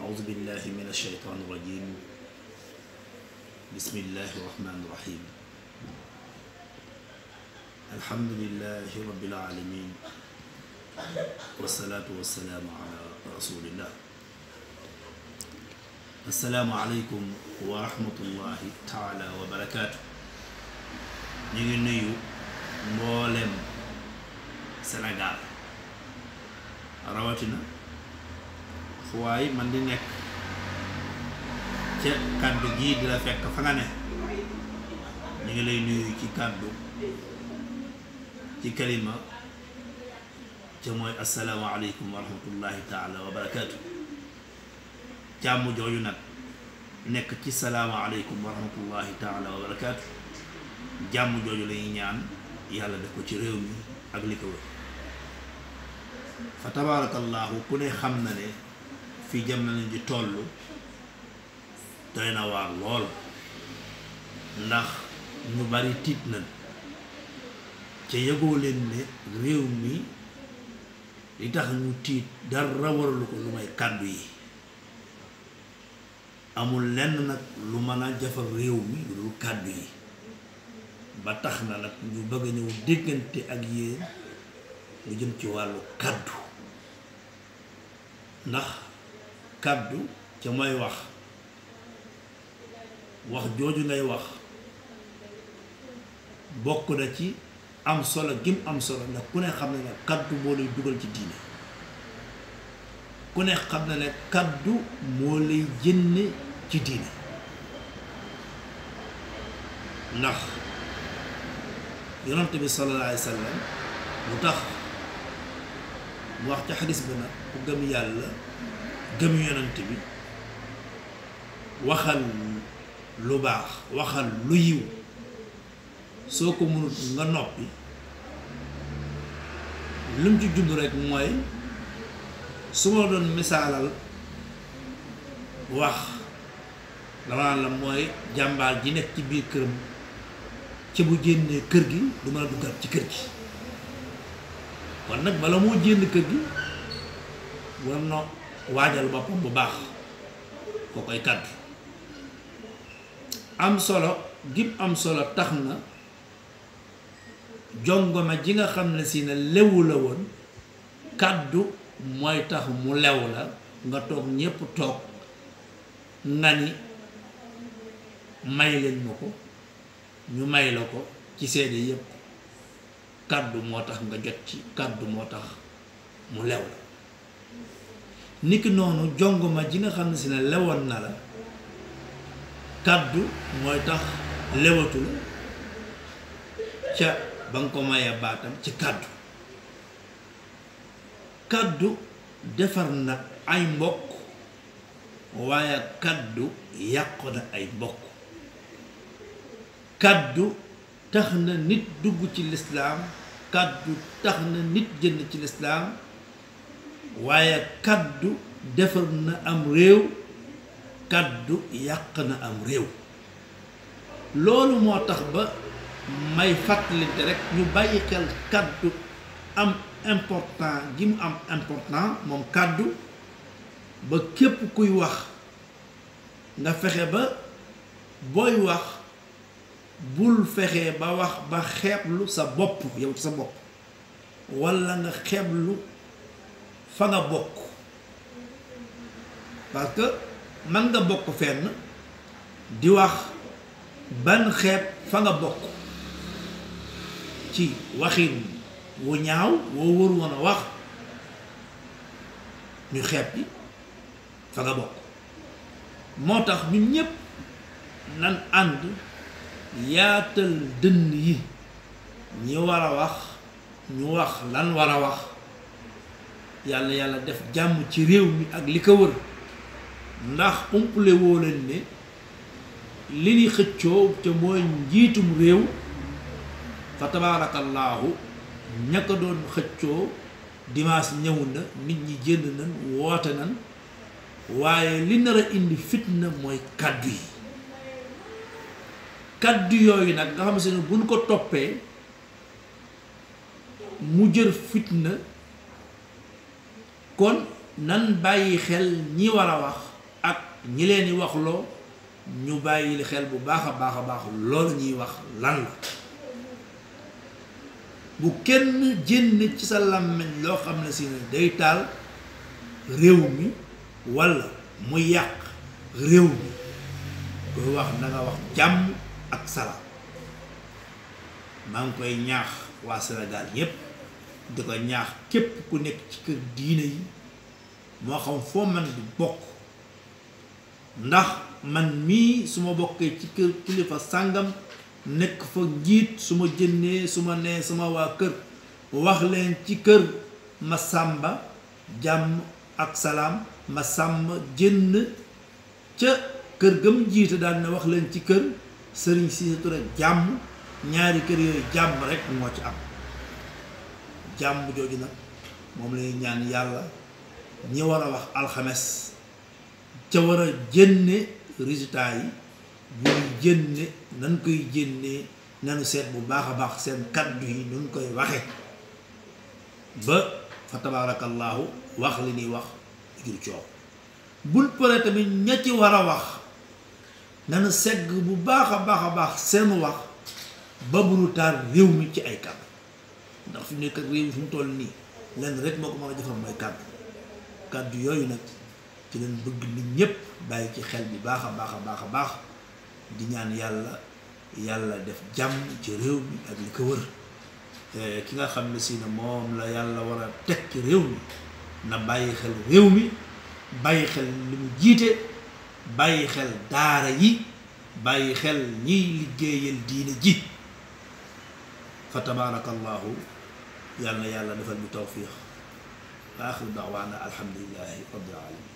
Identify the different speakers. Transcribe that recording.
Speaker 1: أعوذ بالله من الشيطان الرجيم بسم الله الرحمن الرحيم الحمد لله رب العالمين والصلاة والسلام على رسول الله السلام عليكم ورحمة الله تعالى وبركاته نيجي نيو مولم Sénégal rawatina fu waay man di nekk ca kàddu gii di la fekk fa nga ne ñu ngi lay nuyu ci kàddu ci kalima ca mooy assalaamu aleykum wa rahmatullahi taala wa barakaatu jàmm jooju nag nekk ci salaamu aleykum wa rahmatullahi taala wa barakaatu jàmm jooju lañuy ñaan yàlla def ko ci réew mi ak li ko wër fa tabarakallahu ku ne xam na ne fi jamono ji tollu doy na waar lool ndax ñu bari tiit nañ ca yëgoo leen ne réew mi li tax ñu tiit dara waralu ko lu may kàddu yi amul lenn nag lu mën a jafal réew mi lu kàddu yi ba tax na nag ñu bëgg a ñëw déggante ak yéen lu jëm ci wàllu kàddu ndax kàddu ca mooy wax jooju ngay wax bokk na ci am solo gim am solo ndax ku ne xam ne ne kàddu moo lay dugal ci diine ku ne xam ne ne kàddu moo lay jënne ci diine ndax yonent bi sallallahu alayhi wa sallam lu tax mu wax ci xadis bi nag ku gëm yàlla gëm yonent bi waxal lu baax waxal lu yiw soo ko mënut nga noppi lu mu ci jublu rek mooy su ma doon misaalal wax dama naan la mooy jàmbaar ji nekk ci biir këram ci bu génnee kër gi du mën a duggaat ci kër gi kon nag bala moo génn kër gi war na waajal boppam bu baax koo koy kàddu am solo gim am solo tax na jongoma ji nga xam ne si ne lewu la woon kàddu mooy tax mu lew la nga toog ñépp toog nga ni may leen ma ko ñu may la ko ci seede yépp kàddu moo tax nga jot ci kàddu moo tax mu lew la niki noonu jongoma ji nga xam ne si ne lewoon na la kàddu mooy tax lewatu la ca ba nga ko mayee baatam ci kàddu kàddu defar na ay mbokk waaye kàddu yàqu na ay mbokk kàddu tax na nit dugg ci lislaam kàddu tax na nit jënd ci lislaam waaye kàddu defar na am réew kàddu yàq na am réew loolu moo tax ba may fàttalinte rek ñu bàyyi xel kàddu am important gi mu am important moom kàddu ba képp kuy wax nga fexe ba booy wax bul fexe ba wax ba xeeblu sa bopp yow ci sa bopp walla nga xeeblu fa nga bokk parce que man nga bokk fenn di wax ban xeeb fa nga bokk ci waxin wu ñaaw woo wër woon a wax ñu xeeb bi fa nga bokk moo tax ñun ñépp nan ànd yaatal dënn yi ñi war a wax ñu wax lan war a wax yàlla def jàmm ci réew mi ak li ko wër ndax umpule woo leen ne li ni xëccoo ca mooy njiitum réew fa tabaarakallaahu ña ko doon xëccoo dimanche ñëw na nit ñi jënd nañ woote nañ waaye li nar a indi fitna mooy kàddu yi kàddu yooyu nag nga xam se ne buñ ko toppee mu jër fitna kon nan bàyyi xel ñi war a wax ak ñi leen di waxloo ñu bàyyi xel bu baax a baax loolu ñuy wax lan la bu kenn jénn ci sa làmmiñ loo xam ne si ne day taal réew mi walla mu yàq réew mi koy wax na nga wax jàmm ak salaam maa ngi koy ñaax waa Sénégal yépp di ko ñaax képp ku nekk ci kër diine yi moo xam foo man di bokk ndax man mii su ma bokkee ci kër kilifa sàngam nekk fa njiit su ma jënnee su ma nee sama waa kër wax leen ci kër ma sàmba jàmm ak salaam ma sàmba jënn ca kër gam jiite daal ne wax leen ci kër Serigne Cissé Touré jàmm ñaari kër yooyu jàmm rek moo ci am jàmm jooju nag moom lay ñaan yàlla ñi war a wax alxames ca war a jënne résultat yi bu ñu jënne nan koy jënnee nanu seet bu baax a baax seen kaddu yi nun koy waxe ba fa tabaarakallaahu wax li ñuy wax jur coow bul pare tamit ña ci war a wax nanu segg bu baax a baax seen wax ba bu nu taal réew mi ci ay kaddu ndax fi mu nekk ak réew mi fi mu toll nii lenn rek moo ko mën a jëfam mooy kaddu yooyu nag ci leen bëgg nit ñépp bàyyi ci xel bi baax a baax di ñaan yàlla def jàmm ci réew mi ak li ko wër ki nga xam ne si ne moom la yàlla war a teg ci réew mi na bàyyi xel réew mi bàyyi xel li mu jiite bàyyi xel daara yi bàyyi xel ñiy liggéeyal diine ji fa tabarakallahu yàlla defal ñu tawfiix wa axiru da'waana alhamdulillahi rabbil alamin